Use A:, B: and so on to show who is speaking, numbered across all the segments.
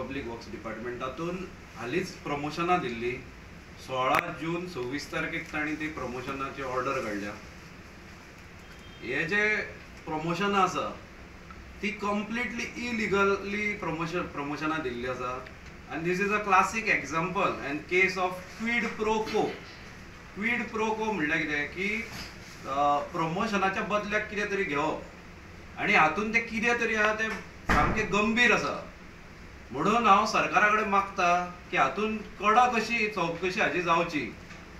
A: Public works डिपार्टमेंटातून हालींच प्रमोशनां दिल्ली. 16 जून 26 तारखेक तांणी ती प्रमोशनाची ऑर्डर काडल्या. हे जे प्रमोशनां आसा ती कंप्लिटली इलिगली प्रमोशनां दिल्ली आसा. आनी this is a classic example and case of quid pro quo. Quid pro quo म्हणल्यार कितें की प्रमोशनाच्या बदल्याक कितें तरी घेवप आनी हातून तें कितें तरी आहा तें सामकें गंभीर आसा. म्हणून हांव सरकारा कडेन मागता की हातून कडक अशी चवकशी हाजी जावची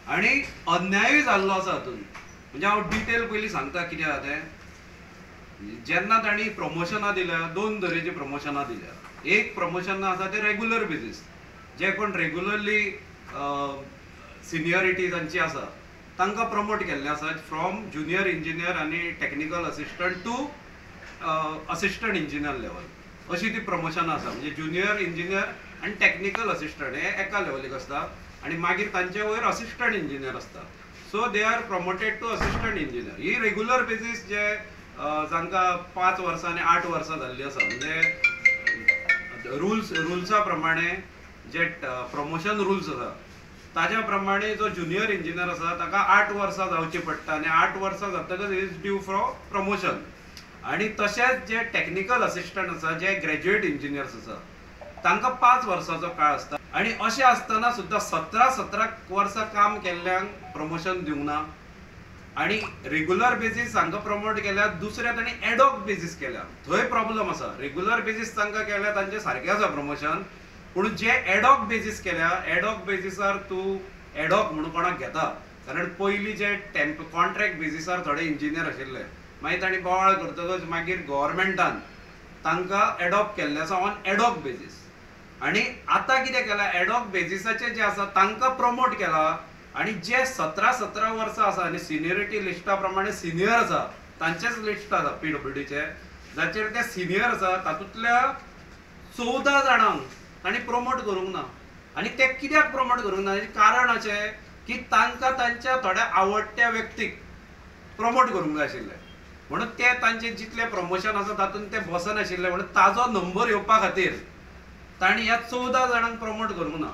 A: आनी अन्यायूय जाल्लो आसा हातून. म्हणजे हांव डिटेल पयलीं सांगता कितें आहा तें. जेन्ना तांणी प्रमोशनां दिल्या, दोन तरेची प्रमोशनां दिल्या. एक प्रमोशन आसा तें रेगुलर बेजीस, जे कोण रेगुलरली सिनियरिटी तांची आसा तांकां प्रमोट केल्लें आसा फ्रॉम ज्युनियर इंजिनियर आनी technical assistant to assistant engineer level अशी ती प्रमोशनां आसा. म्हणजे ज्युनियर इंजिनियर आनी टॅक्निकल असिस्टंट हे एका लेवलीक आसता आनी मागीर तांचे वयर असिस्टंट इंजिनियर आसता. So they are promoted to assistant engineer. He regular basis जे जांकां 5 वर्सां आनी 8 वर्सां जाल्लीं आसा, म्हणजे रुल्सा प्रमाणे जे प्रमोशन रुल्स आसा ताज्या प्रमाणे जो ज्युनियर इंजिनियर आसा ताका 8 वर्सां जावची पडटा आनी 8 वर्सां जातकच is due for promotion. आनी तशेंच जे टॅक्निकल असिस्टंट आसा, जे ग्रॅज्युएट इंजिनियर्स आसा तांकां 5 वर्सांचो काळ आसता. आनी अशें आसतना सुद्दां 17-17 वर्सां काम केल्ल्यांक प्रमोशन दिवंक ना आनी रेगुलर बेजीस तांकां प्रमोट केल्या, दुसऱ्या तांणी एडॉक बेजीस केल्या. थंय प्रॉब्लम आसा. रेगुलर बेजीस तांकां केल्या तांचें सारकें आसा प्रमोशन, पूण जे एडॉक बेजीस केल्या, एडॉक बेजीसार तूं एडॉक म्हणून कोणाक घेता, कारण पयलीं जे कॉन्ट्रॅक्ट बेजीसार थोडे इंजिनियर आशिल्ले, मागीर तांणी बोवाळ करतकच मागीर गव्हर्मेंटान तांकां एडॉप्ट केल्लें आसा ऑन एडॉक बेजीस. आनी आतां कितें केलां, एडॉक बेजीसाचे जे आसा तांकां प्रमोट केला आनी जे 17-17 वर्सां आसा आनी सिनियरिटी लिस्टा प्रमाणे सिनियर आसा तांचेच लिस्ट आसा पीडब्ल्यूडीचे, जाचेर ते सिनियर आसा तातूंतल्या 14 जाणांक तांणी प्रमोट करूंक ना. आनी ते कित्याक प्रमोट करूंक ना कारण अशें की तांकां तांच्या थोड्या आवडट्या व्यक्तीक प्रमोट करूंक जाय आशिल्लें, म्हणून ते तांचे जितले प्रमोशन आसा तातूंत ते बसनाशिल्ले, म्हणून ताजो नंबर येवपा खातीर तांणी ह्या 14 जाणांक प्रमोट करूंक ना.